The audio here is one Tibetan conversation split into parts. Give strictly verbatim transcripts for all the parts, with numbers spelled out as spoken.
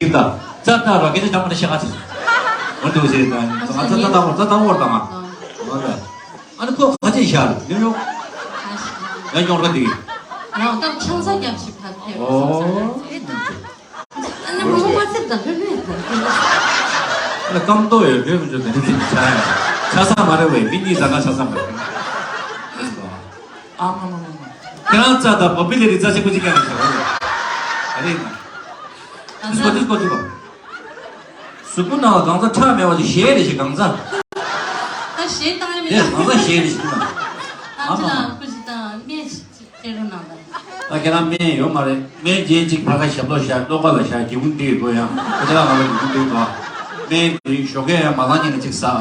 ཅིག་ད། ཙ་ད་ར་སྐད་ཆ་ཅང་མ་རེད་ཤག་ཨ་ཙི། འོ་འདུག་ཟེར་ད། ཙ་ཙ་ད་འོར་ཙ་ད་འོར་ད་ང་། འོ་ད། ཨ་ནི་ཁོ་ག་ཅིག་ཤར་ཉོ་ཉོ། ཡ་ཉོ་ར་དེ། ཡང་ད་ཆང་ས་རྒྱབ་ཞིག་ཕར་ཕེབས། ཨོ། ཨ་ནི་མོ་མོ་ཙིག་ད་ལྷོད་ལྷོད་ད། ཨ་ནི་སྐམ་ཏོ་ཡོད་ལྷོད་མི་འཇོག་དེ་འདྲ་ཅིག་ཆ་ཡ། ཆ་ས་མ་རེད་བས་མི་གཉིས་ཟ་ན་ཆ་ས་མ་རེད། ཨ་མ་མ་མ་མ། ཁྱེད་རང་རྩ་དང་པོ་པི་ལེ་རི་རྩ་ཆེན་པོ་ཅིག་ཀྱང་མི་ཤེས་པ་རེད། ཨ་རེད་ན། ཨ་ཏི་སྐོ་ཏི་སྐོ་ཏི་སྐོ། གཟུགས་པོ་ནང་ལ་གང་ཚ་ཁྲག་མེད་པ་ཅིག་ཞེ་རེ་ཞིག་གང་ཚ། ད་ཞེ་བཏང་ཡ་མེད་ད། གང་ཚ་ཞེ་རེ་ཞིག་ན། ཨ་ཅི་ལ་སྐུ་ཅི་དང་སྨན་ཅི་སྤྲད་རོགས་གནང་ད། ད་ཁྱེད་རང་སྨན་ཡོད་མ་རེད། སྨན་རྗེས་གཅིག་ཕ་ཁ་ཞབས་ཏོག་བཞག་ལྟོ་ག་ལ་བཞག་སྒེའུ་ཁུང་འདི་ཡི་སྒོ་ཡང་ཁ་ཅ་ལག་ང་ལ་སྒེའུ་ཁུང་འདི་སྒོ། སྨན་འདི་ཞོགས་ཀས་ཡང་མ་ལངས་ཉིན་ལ་གཅིག་ཟ་ཨ།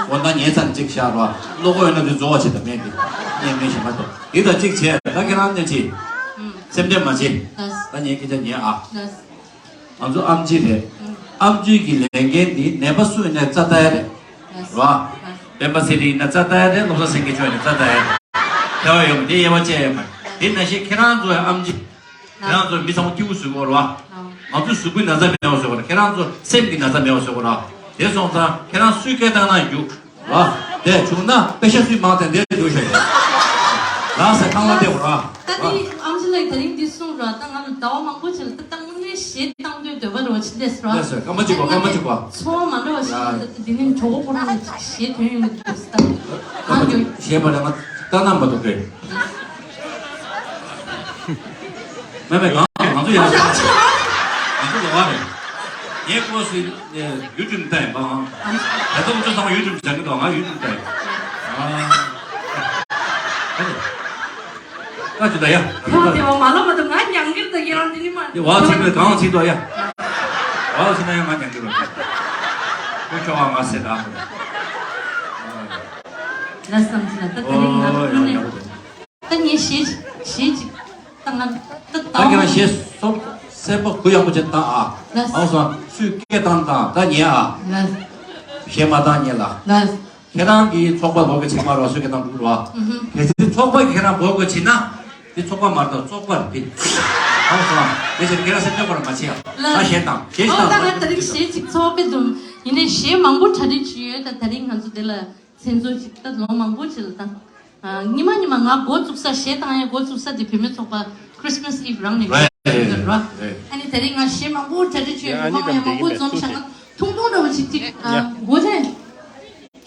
དགོང་དག་ཉལ་ཚར་ནས་གཅིག་བཞག་རོགས། བློ་ཁོག་ཡོད་ན་འདི་རྫོགས་པ་བྱེད་དང་སྨན་འདི། སྨན་སྨན་གཞན་མ་གཏོགས་འདི་དང་གཅིག་བྱས་ད་ཁྱེད་རང་སྨན་ཅི། སེམས་ཁྲལ་མ་བྱེད། ད་ངས་སྐད་ཆ་ཉན་ཨ། ང་ཚོ་ཨམ་ཆི་རེད། ཨམ་ཆི་གི་ལས་འགན་འདི་ནད་པ་སུ་ཡིན་ནའི་རྩ་ལྟ་ཡ་རེད། རེད་བ། སྤེན་པ་ཚེ་རིང་ཡིན་ན་རྩ་ལྟ་ཡ་རེད། བློ་བཟང་སེང་གེ་མཆོག་ཡིན་ན་རྩ་ལྟ་ཡ་རེད། ཐལ་བ་ཡོད་མ་དེ་དབྱེ་བ་བཅད་ཡོད་མ་རེད། དེ་ནང་བཞིན་ཁྱེད་རང་ཚོ་ཡང་ཨམ་ཆི། ཁྱེད་རང་ཚོ་མི་ཚང་མ་སྐྱིད་པོ་བཟོ་དགོས་རེད་བ། ང་ཚོ་གཟུགས་པོའི་ན་ཚ་མེད་པ་བཟོ་དགོས་རེད། ཁྱེད་རང་ཚོ་སེམས་ཀྱི་ན་ཚ་མེད་པ་བཟོ་དགོས་རེད། དེ་སོང་ཙང་ཁྱེད་རང་སུས་སྐད་བཏང་ན་རྒྱུག་ལ། དེ་བྱུང་ན་པེ་ཤ་སུས་མང་དེ་འདིར་འཇུག་ཤོག་ལ་ཟེར་ཁང་བ་སྟེ་འོ་ར། ད་དེ་ཨམ་ཆི་ལགས་དེ་རིང་འདི་གསུངས་ར། ད་ང་ལ་ཟླ་བ་མང་པོ་ཅིག་ལ་ད་ད་དངོས་གནས་གཞས་བཏང་འདོད་འདོད་པ་རེ་བ་ཅིག་སླེབས་སོང་ར། ལགས་སོ་སྐར་མ་གཅིག་པ་སྐར་མ་གཅིག་པ། ཚོར་བ་མ་འདྲ་བ་ཞིག་ཡ། འདི་ནི་གྲོགས་པོ་ཁོ་རང་ལ་གཞས་ཐོན་ཡོང་གི་འདུག་ཟེར་ད། ང་གི་གཞས་པ་རེ་ང་ལྟ་ན་མ་གཏོགས་རེད། མེད་མེད་གང་ང་ཚོ་ཡང་ང་ཚོ་ལོ་བ་རེད། ངས་ཀོ་སི་ཡུ་ཊུབ་ལྟ་ཡིན་པའང་། ད་ལྟ་ང་ཚོ་ཚང་མ་ཡུ་ཊུབ་བྱ་གི་འདུག་ང་ཡུ་ཊུབ་ལྟ་ཡིན། ཨ་ཅི་ད་ཡ། ཁྱོད་དེ་བ་མ་ལབ་མ་ཐུབ་ང་མྱང་གིར་ད་ཁྱེད་རང་དེ་ནི་མ། དེ་བ་ཚིག་པའི་གང་ཚིག་ཏོ་ཡ། བ་ཚིག་ན་ཡང་ང་མྱང་གིར་བ། ཁྱོད་ཁྱོད་བ་ང་ཟེར་ད། ལ་བསམ་ཚུལ་ད་དེ་རིང་ང་ཨོ་ཡང་ནི། ཡག་པོ་འདུག་ད་ངས་གཞས་གཞས་ཅིག་བཏང་ང་ད་ད་ད་ཁྱེད་རང་གཞས་སོགས་གསན་པ་གུ་ཡངས་པོ་བྱས་བཏང་ཨ། ལགས། ཨང་སང་སུས་སྐད་བཏང་བཏང་ད་ཉན་ཨ། ལགས། གཞས་མ་བཏང་ཉན་ལ། ལགས། ཁྱེད་རང་གི་ཚོགས་པ་འབོད་སྐད་བྱེད་མ་རོགས་སུས་སྐད་བཏང་འགྲོ་རོགས། ཨུ་ཧུ། གལ་སྲིད་ཚོགས་པ་གི་ཁྱེད་རང་འབོད་སྐད་བྱེད་ན། དེ་ཚོགས་པ་མ་རེད་ཚོགས་པ་རེད་དེ། ཨང་སང་དེ་བཞིན་ཁྱེད་རང་སེམས་ཁྲལ་གོ་ར་མ་བྱེད་ཨ། ལགས། ད་གཞས་བཏང་གཞས་ཨོ་ད་ང་ད་རིང་གཞས་ཅིག་ཚོགས་པའི་དུམ་ཡིན་ནའི་གཞས་མང་པོ་གྲ་སྒྲིག་བྱས་ཡོད། ད་ད་རིང་ང་ཚོ་དེ་ལ། མཚན་ཚོ་ཞིག་ད་ལོ་མང་པོ་ཅིག་ལ་ད། ཉི་མ་ཉི་མ་ང་འགོ་བཙུགས་ས་གཞས་བཏང་ཡ་འགོ་བཙུགས་ས་དེ་བུད་མེད་ཚོགས་པ་Christmas Eve རང་ནས་བཙུགས་ཡོད་ར། ཨ་ནི་དེ་རིང་ང་གཞས་མང་པོ་གྲ་སྒྲིག་བྱས་ཡོད། མང་ཡ་མང་པོ་འཛོམས་ཤག་ང་ཐུང་ཐུང་འདྲ་བོ་ཅིག་ཅིག་འགོ་ཚན།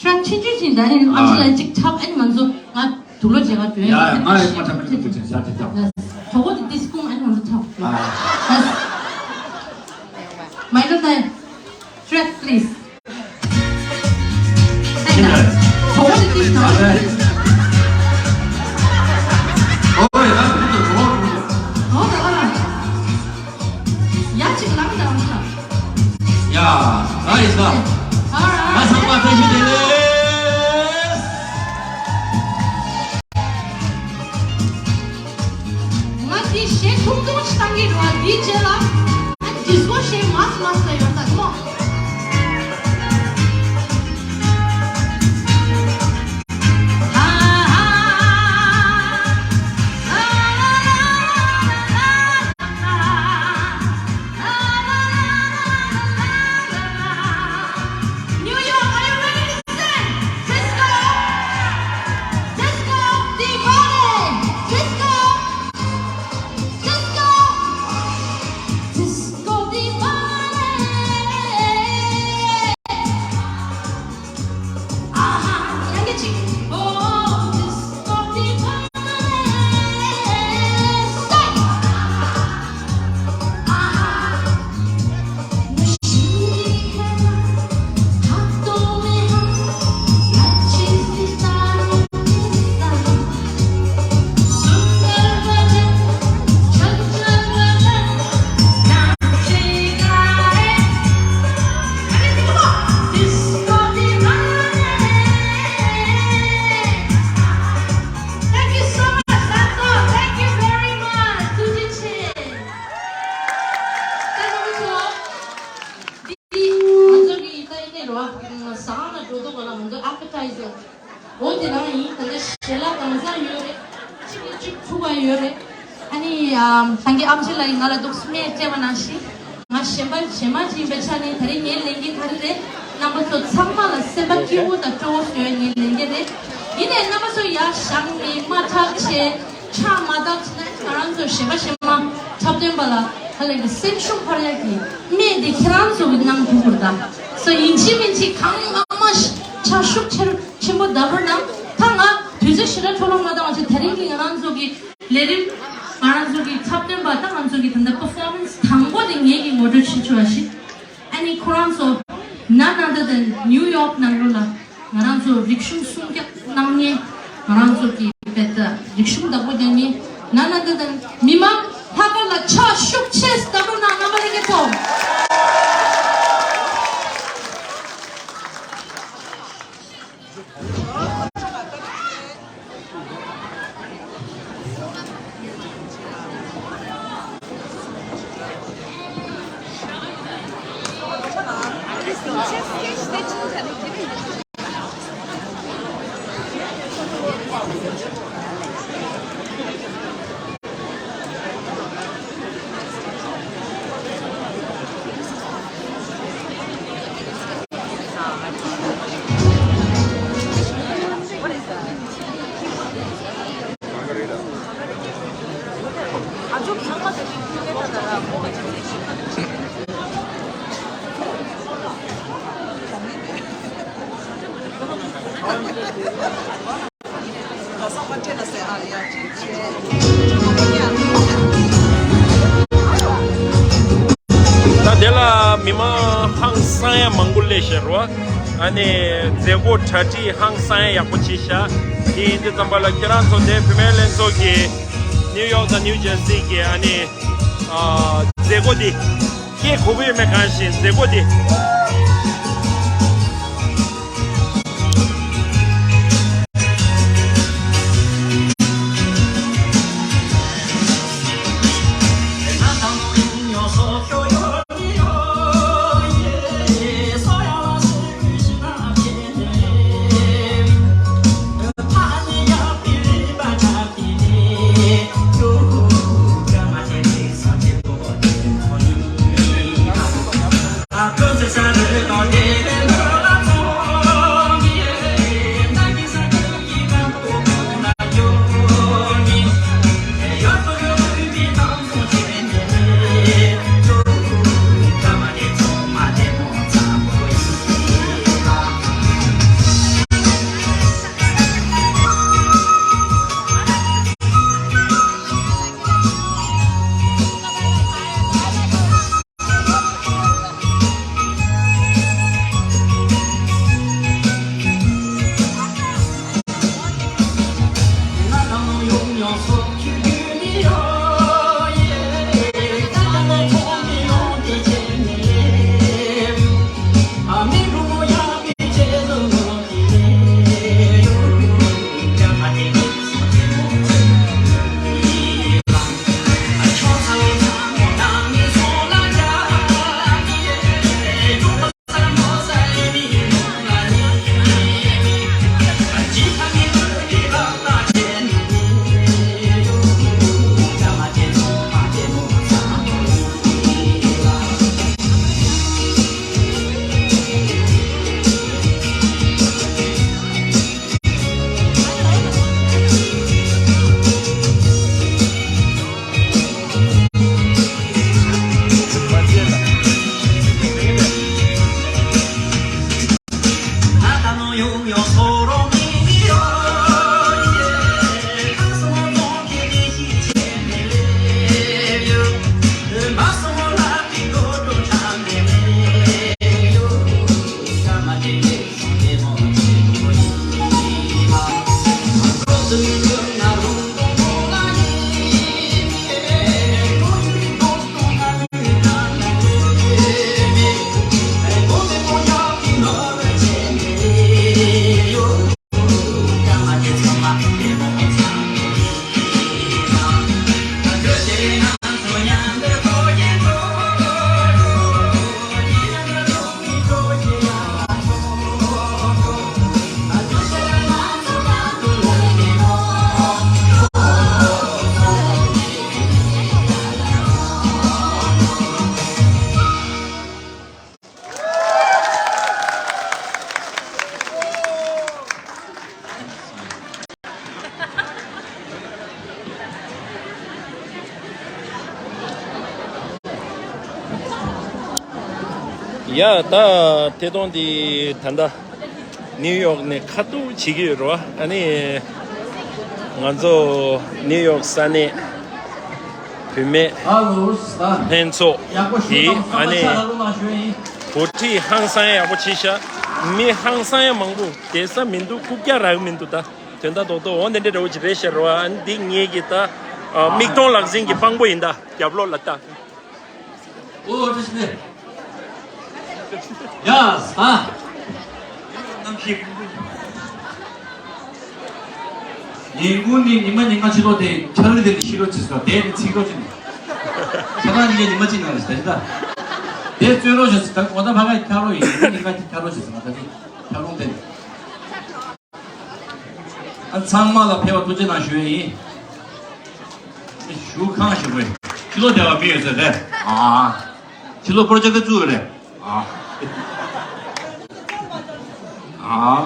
ཁྲག་ཆེན་ཆེན་ཅིག་ད་ནི་ཨ་ཅི་ལ་ཅིག་འཁྲབ། ཨ་ནི་ང་ཚོ་ང་དུག་ལོག་མཇལ་ཁ་འགྲོ་ཡ། ང་ཡི་མ་འཁྲབ་མི་ཐུབ་ཅིག་ཤ་ཅིག་འཁྲབ། གྲོགས་པོ་དེ་ཏིས་ཀུང་ཨ་ནི་ང་ཚོ་འཁྲབ། མའི་ཀལ་ད། Track please. ང་འདི་གཞས་ཐུང་ཐུང་ཞིག་བཏང་གི་རེད་བ། འདིའི་རྗེས་ལ་ཨ་ནི་ཌིས་ཀོ་གཞས་མང་ཙམ་མང་ཙམ་ཡོང་ད་སྨོ། New York, are you ready to sing? Disco! Disco Divine! Disco! Disco! Disco Divine! Thank you so much, Santo. Thank you very much. ཐུགས་རྗེ་ཆེ། ད་ང་ཚོ་འདི་ང་ཚོ་གི་ད་ཡིན་ནའི་རོ། ཟ་ཁང་ལ་འགྲོ་དུས་སྒང་ལ་ང་ཚོ་ཨེ་པེ་ཊའི་ཟར་འོ་དེ་རང་ཡིན། ད་ལྟ་ཞལ་ལག་དྭངས་གཙང་ཡོད་རེད། གཅིག་གིས་གཅིག་འཁྲུ་བ་ཡོད་རེད། ཨ་ནི་ཨམ་ད་གིན་ཨམ་ཆི་ལགས་ཀྱིས་ང་ལ་འདུག་སྨན་སྤྲད་པ་ནང་བཞིན་ང་ གཞན་པ་གཞན་མ་ཅིག་ཡིན་པའི་ཆ་ནས་ད་རེས་ངའི་ལས་འགན་ག་རེ་རེད། རྣམ་པ་ཚོ་ཚང་མ་ལ་སེམས་པ་སྐྱིད་པོ་དང་སྤྲོ་བོ་བཟོ་ཡ་ངའི་ལས་འགན་རེད། ཡིན་ནའི་རྣམ་པ་ཚོ་ཡར་བཞེངས་ནས་དམའ་ཐག་བྱས་ཕྱག་མ་བཏབ་བྱས་ན་ང་རང་ཚོ་གཞན་པ་གཞན་མ་འཁྲབ་སྟོན་པ་ལ་ཧ་ལས་ཀྱི་སེམས་ཤུགས་འཕར་ཡ་གི་སྨན་དེ་ཁྱེད་རང་ཚོ་གི་གནང་ཐུབ་དགོས་རེད་ད། སོ་ཡིན་གཅིག་མིན་གཅིག་གང་ཨ་མ་ཕྱག་ཤུགས་ཆེར་ཆེན་པོ་བརྡབ་རོགས་གནང་། ད་ང་དུས་ཚོད་ཞེ་དྲག་འཕྲོ་བརླག་མ་བཏང་བ་བྱས་དེ་རིང་གི་ང་རང་ཚོ་གི་ལས་རིམ། ང་རང་ཚོ་གི་འཁྲབ་སྟོན་པ་དང་ང་ཚོ་གི་ད་ལྟ་པར་ཕོར་མན་སི་དང་པོ་དེ་ངེད་ཀྱིས་ངོ་སྤྲོད་བྱེད་ཆོག་པ་ཞིག་ཨ་ནི་ཁོ་རང་ཚོ་ན་ན་ད་ད་ནིའུ་ཡོག་ནང་ལོགས་ལ་ང་རང་ཚོ་རིག་གཞུང་སྲུང་སྐྱོབ་གནང་མཁན། ང་རང་ཚོ་གི་བེད་རིག་གཞུང་བདག་པོ་རྒྱག་མཁན་ན་ན་ད་ད་མི་མང་ལྷག་དཀར་ལ་ཕྱག་ཤུགས་ཆེ་བརྡབ་རོགས་གནང་། རྣམ་པ་ལྷན་རྒྱས་ཚོ། ད་དེ་ལ་མི་མང་ཧང་སང་ཡ་མང་པོ་སླེབས་ཤག་རོ། ཨ་ནི་མཛད་སྒོ་གྲ་སྒྲིག་ཧང་སང་ཡ་ཡག་པོ་བྱས་ཤག་དེ་ཡིན་དུས་ཙམ་པ་ལ་ཁྱེད་རང་ཚོ་དེ་བུད་མེད་ལྷན་ཚོགས་ཀྱི་ནིའུ་ཡོག་དང་ནིའུ་ཇར་སི་གི་ཨ་ནི་ཨ་མཛད་སྒོ་འདི་སྐད་གོ་གི་ཡོད་མེད་གང་ཤེས། མཛད་སྒོ་འདི། ཡ་ད་ཐད་གཏོང་འདི་ད་ལྟ་ནིའུ་ཡོག་ནས་ཁ་ཐུག་བྱེད་ཀྱི་ཡོད་རེད་བ། ཨ་ནི་ང་ཚོ་ནིའུ་ཡོག་ས་གནས་བུད་མེད་ལྷན་ཚོགས་ཀྱིས་ཨ་ནི་གོ་སྒྲིག་ཧང་སང་ཡག་པོ་བྱས་ཤག་མི་ཧང་སང་ཡག་མང་པོ་བསྡད་ས་མི་འདུག་རྐུབ་བཀྱག་རག་གི་མི་འདུག་ད་དོན་དག་རྡོག་རྡོག་འོ་འདི་འདྲ་འདྲ་བོ་ཅིག་རེད་ཤག་རེད་བ། ཨ་ནི་འདི་ངེད་ཀྱི་ད་མིག་མཐོང་ལག་ཟིན་གྱི་དཔང་པོ་ཡིན། ད་རྒྱབ་ལོགས་ལ་ལྟ། ཨོ་ཨོ་བཀྲ་ཤིས་བདེ་ལེགས། ཡ་ས། གནམ་གཤིས། ཉིན་གུང་ནི་ཉི་མ་ཉིན་གང་ཕྱི་ལོགས་དེ་ཆར་རི་དེ་ནི་ཤི་ལོ་ཅི་སོ་དེ་ནི་ཚིག་རོ་ཅི་ནི། ཆ་ཚང་ཉིན་ག་ཉི་མ་གཅིག་ནང་རེ་ཞིག་ད་ཅི་ད། དེ་བཙོན་རོགས་ཞིག་ད་འོ་ད་ཕ་ག་འཁྱག་རོ་ཡིན་ཉིན་ག་འཁྱག་རོ་ཞིག་ཟེར་ང་ད་ཅི་འཁྱག་རོང་དེ་ནི། ཨ་ཚང་མ་ལ་ཕེབས་པ་ཐུགས་རྗེ་གནང་ཞུ་ཡས་ཡིན། ཞུ་ཁང་ཞུ་དགོས། ཕྱི་ལོགས་བསྡད་པ་མི་ཡོད་ཚད་རེད། ཨ། ཕྱི་ལོགས་པོ་རོ་ཇེག་ཊི་བཙུགས་ཡོད་རེད། ཨ། ཨ།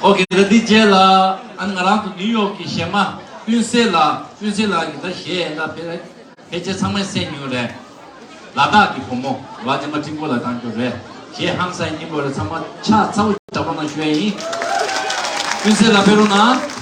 ཨོ་ཁེ། ད་འདི་རྗེས་ལ་ཨ་ང་རང་ཚོ་ནིའུ་ཡོག་གི་གཞས་མ་ཀུན་གསལ་ལགས། ཀུན་གསལ་ལགས་ཀྱིས་ད་གཞས་ཡན་ལག་ཕེབས། ཕལ་ཆེར་ཚང་མས་གསན་མྱོང་རེད། ལ་དྭགས་ཀྱི་བུ་མོ་ར་ཇི་མ་ཀྲིན་པོ་ལ་བཏང་རྒྱུ་རེད། གཞས་ཧང་སང་སྙིང་པོ་རེད། ཚང་མ་ཕྱག་ཚ་པོ་བརྒྱབ་རོགས་གནང་ཞུ་ཡ་ཡིན། ཀུན་གསལ་ལགས་ཕེབས་རོགས་གནང་།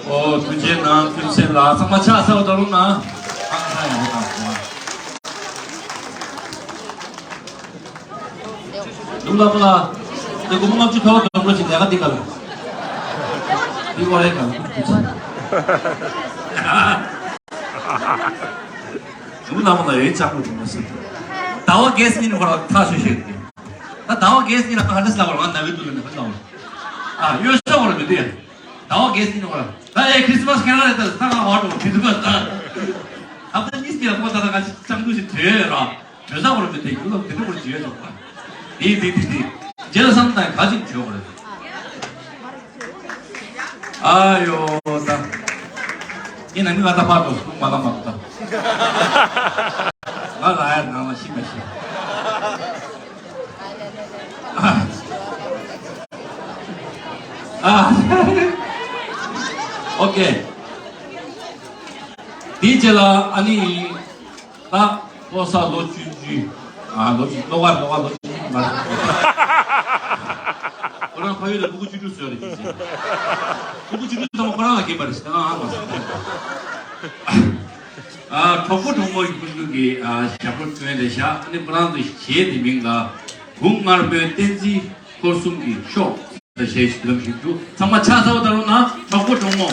ཨོ་ཐུགས་རྗེ་གནང་། ཐུགས་རྗེ་གནང་། ཚང་མ་ཕྱག་འཚལ་བ་ད་རུང་གནང་། ཨ་ཁ་ཡང་མི་དང་། ལུང་ལ་མོ་ལ། དེ་སྒོར་མོ་ལྔ་བཅུ་ཐོག་ཏུ་འགྲོ་ཞིག་ལས་ཀ་འདི་ག་ལ། འདི་ཀོ་རེ་ག་ལ། ལུང་ལ་མོ་ལ་ཡོད་ཅག་པོ་འགྲོ་མ་སྲིད། ཟླ་བ་གེ་སི་ཉིན་ཁོ་ར་ཐག་ཆོད་ཤེས་ཏེ། ད་ཟླ་བ་གེ་སི་ཉིན་ལ་ཧ་འདྲ་སླ་བ་ང་ན་བའི་དུ་ལ་ནི་ཧ་སླ་བ། ཨ་ཡོད་ཤོག་བར་མི་དེ། ཟླ་བ་གེ་སི་ཉིན་ཁོ་ར། ད་ཨེ་ཁྲིས་མས་ཁྱེད་རང་རེད། ད་ད་ང་ཧོ་ཏོ་ཁྲིས་མས་ད། ད་ད་ཉིས་ཀྱི་ལ་ཁོ་ད་ད་ང་ཅང་དུ་ཞིག་བྲོས་ར། བོད་ས་བར་མི་དེ་ཡུལ་ལ་དེ་འདྲ་བར་བརྗོད་ཆོག་པ། དེ་དེ་དེ་དེ། རྗེས་ལ་བསམ་དང་ག་ཅིག་བརྗོད་དགོས་རེད། ཨ་ཡོ་ད། ཡིན་ན་མི་ང་ད་ཕར་འགྲོ་སུ་མ་ལ་མ་ད། ང་ལ་ཡར་ནང་ལ་ཤི་མ་ཤི། ཨ། ཨོ་ཀེ། དེའི་རྗེས་ལ་ཨ་ནི། ད་ལྷོ་ས་ལོ་བཅུ་བཅུ། ཨ་ལོ་བཅུ་ལོ་བར་ལོ་བར་ལོ་བཅུ་བཅུ་མ་རེད། ཁོ་རང་ཕ་ཡུལ་ལ་ཕྲུ་གུ་བཅུ་དྲུག་བཟོས་རེད་ཅེས། ཕྲུ་གུ་བཅུ་དྲུག་ཚང་མ་ཁོ་རང་ལ་སྐྱེས་པ་རེད་ཟེར་ང་ཨ་མ་ཟེར། ཨ་གྲོགས་པོ་གྲོགས་མོ་ཡི་ཕུན་ཚོགས་ཀྱི་ཨ་ཞབས་བྲོ་བསྐྲུན་རེད་ཤག་ཨ་ནི་ཁོ་རང་ཚོ་གཞས་དེ་མིང་ལ་དགུང་སྔར་མོའི་བསྟན་འཛིན་འཁོར་གསུམ་གྱི་ཤོག་ད་ཞེས་ལམ་ཞིག་འདུག་ཚང་མ་ཕྱག་འཚལ་བ་ལྟ་རུང་ན་གྲོགས་པོ་གྲོགས་མོ།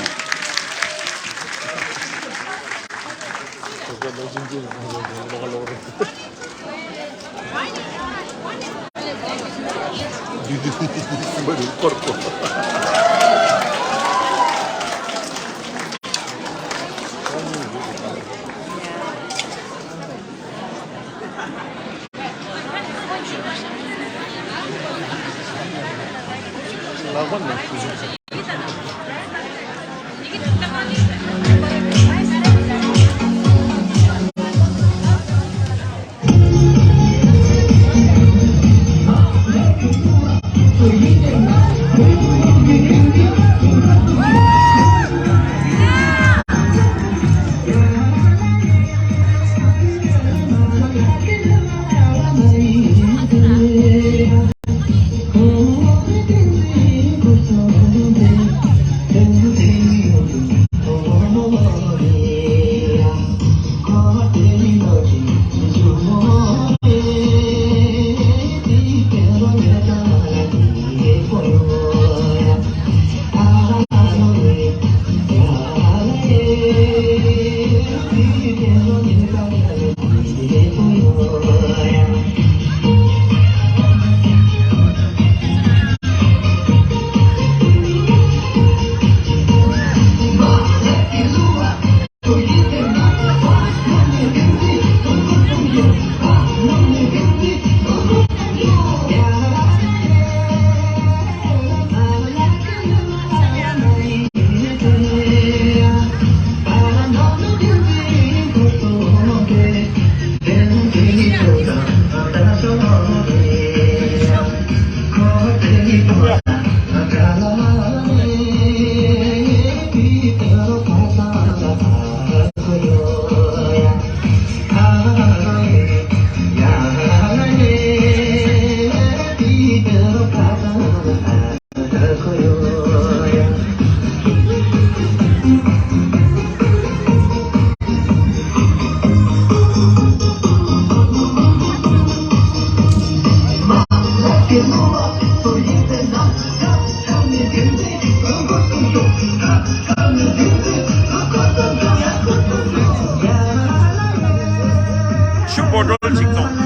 ཤུག་པོ་ཀྲོལ་ཅིག་ཙོང་།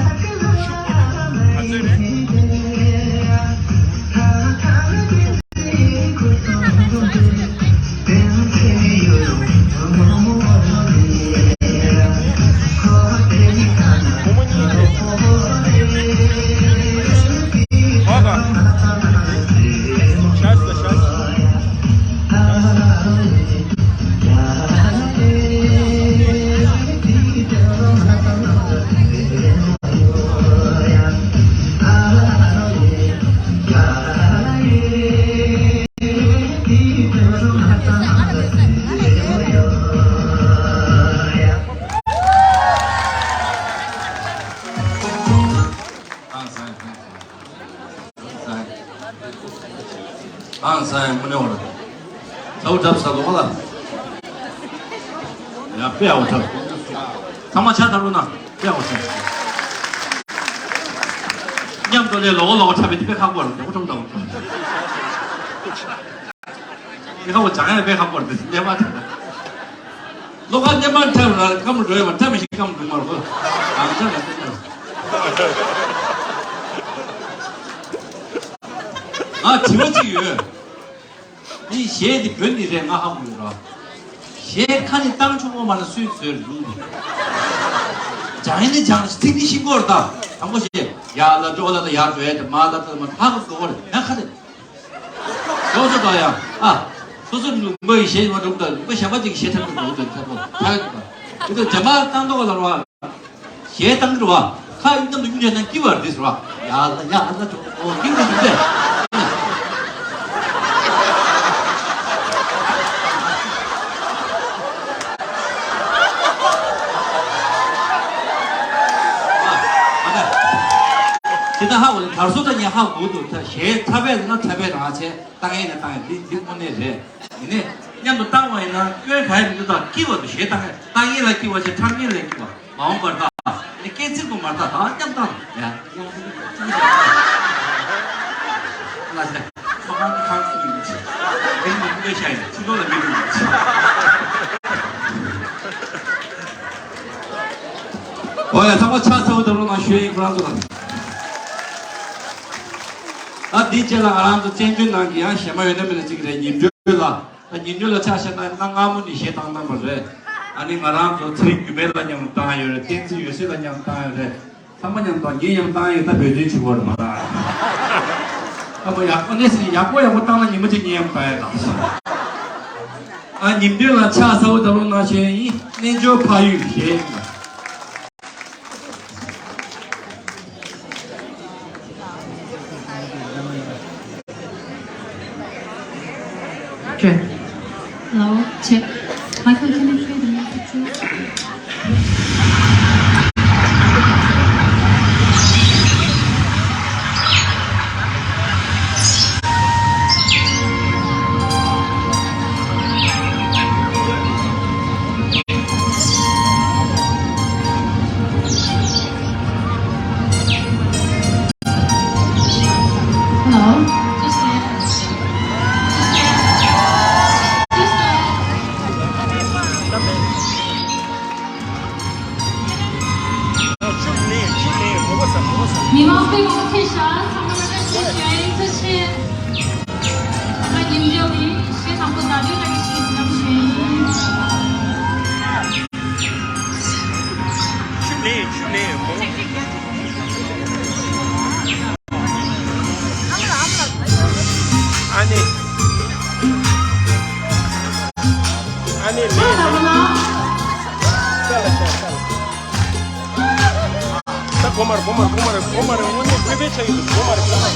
ཤུག་པོ་ཀྲོལ་ག་ཚོད་རེད། ཨང་སང་དངོས་གནས་བ་ལ། ཚ་བོ་གྲབས་ས་ལོག་ལ། ཡ་དཔེ་ཡག་པོ་འཁྲབ། ཚང་མ་ཕྱག་བརྡབ་རོགས་གནང་། དཔེ་ཡག་པོ་འཁྲབ། མཉམ་དུ་ལས་ལོག་ལོག་འཁྲབ་པའི་དེ་དཔེ་ཁག་པོ་རེད། དེ་ཁོ་ཁྲོམ་དང་། དེ་ཁག་པོ་སྦྱང་ཡ་དཔེ་ཁག་པོ་རེད། དེ་སླེབས་མ་ཐུབ་ན། ལོག་ཁ་སླེབས་མ་འཁྲབ་ལ་སྐམ་རུ་འགྲོ་ཡ་མ་འཁྲབ་མི་ཤེས། སྐམ་རུ་མ་རུ་ཁོ་ཨང་འཁྲབ་ལ་སླེབས་ན། ང་དྲི་བ་གཅིག་ཡོད། འདི་གཞས་འདི་བོད་ནས་རེད། ང་ཧ་གོ་ཡོད་ར། གཞས་ཁ་ནས་བཏང་ཆོག་གོ་མ་ན་སུས་བཟོས་རུང་། སྦྱང་ཡིན་ནི་སྦྱང་ཚིག་ནི་ཤིང་སྐོར་ད། དང་པོ་ཞེས་ཡ་ལ་འགྲོ་ལ་ད་ཡར་འགྲོ་ཡ་དེ་མ་ལ་ད་མ་ཧ་གོ་གོ་བར་ཡང་ཁ་ནས། སོ་སོ་ད་ཡ་ཨ། སོ་སོ་ནུ་མ་ཡི་གཞས་མ་འགྲུབ་ད་ནུ་མ་གཞན་པ་ཅིག་གཞས་ཐབས་ཀྱི་འགྲོ་དོན་ཐབས་པོ་ཐ་ཡ་ད། འདི་ད་ཇ་མ་བཏང་ཐོག་ལ་ར། གཞས་བཏང་གི་རེད་བ། ཁ་ཡིན་ཙམ་དུ་ཡུན་ཡོད་ན་སྐྱིད་པ་རེད་ཟེར་བ། ཡ་ལ་ཡ་ལ་ཅོ་ཨོ་སྐྱིད་པ་རེད་ཟེར། དེ་ད་ཧ་གོ་ལེ། དར་སོ་ད་ཉན་ཧ་གོ་འདུག་ད་གཞས་འཁྲབ་པས་ན་འཁྲབ་པས་རང་བྱས། བཏང་ཡས་ན་བཏང་ཡས་འདི་འདི་དངོས་གནས་རེད། ཡིན་ནའི་མཉམ་དུ་བཏང་བ་ཡིན་ན་སྐྱོན་ག་ཡ་མི་འདུག་ད་སྐྱིད་པ་འདུག་གཞས་བཏང་ཡས། བཏང་ཡས་ལ་སྐྱིད་པ་བྱས། འཁྲབ་མཁན་ལ་སྐྱིད་པ། མ་འོངས་པར་ད་ནི་སྐད་ཚིག་པོ་མར་ད་ད་མཉམ་བཏང་ཡ། ལ་ཟེར། ཁ་ཁང་ཁང་ཁང་ཡིན་ཅི། རིང་མི་འདུག་ཤ་ཡིན་ཅི་ལོ་ལ་མི་འདུག་ཅི། ཨོ་ཡ། ཚང་མ་ཕྱག་ཚ་བོ་ད་རུང་ན་ཞུ་ཡིན་ཁོ་རང་ཚོ་ལ། ད་འདི་རྗེས་ལ་ང་རང་ཚོ་བཙན་བྱོལ་ནང་གི་ཡང་གཞས་མ་ཡོད་ན་མེད་ན་གཅིག་རེད། ཉིན་རྒྱུན་ལ། ད་ཉིན་རྒྱུན་ལ་ཆ་བཞག་ན་གནའ་སྔ་མོ་ནས་གཞས་བཏང་བཏང་པ་རེད། ཨ་ནི་ང་རང་ཚོ་ཚེ་རིང་རྒྱུད་སྨད་ལ་མཉམ་དུ་བཏང་ཡོད་རེད། བསྟན་འཛིན་འོད་ཟེར་ལ་མཉམ་དུ་བཏང་ཡོད་རེད། ཚང་མ་མཉམ་དུ་ངས་མཉམ་བཏང་ཡོད། ད་བོད་དོན་ཆེན་པོ་རེད་མ་གཏོགས། ཨ་མ་ཡག་པོ་གནས་ཟིན་ཡག་པོ་ཡག་པོ་བཏང་ན་ཉི་མ་གཅིག་ངས་མཉམ་བཏང་ཡོད་ད། ཨ་ཉིན་རྒྱུན་ལ་ཕྱག་ཚ་བོ་ད་རུང་གནང་བཞིན་ཡིན། རྣལ་འབྱོར་ཕ་ཡུལ་གཞས། Check. Hello, check. Michael, can you play the music, please? Hello. Just yet. Just yet. Just yet. མི་མང་པོས་ངོ་ཤེས་ཤག་ཚང་མ་ལ་བཀྲ་ཤིས་བདེ་ལེགས། ཐུགས་རྗེ་ཆེ། ད་ཉིན་རྒྱབ་ཡིན། གཞས་དང་པོ་ཟླ་སྒྲོན་ལགས་ཀྱིས་གཞས་འདི་གནང་བཞིན། ཆུ་ལེ་ཆུ་ལེ་མོ། ཨ་ནི། ཨ་ནི་ལེ། ལེ། ལེ། ལེ། ལེ། ད་གོ་མར་གོ་མར་གོ་མར་གོ་མར་དངོས་གནས་དགོས་པའི་ཆ་ཡོད་འདུག་གོ་མར་གོ་མར།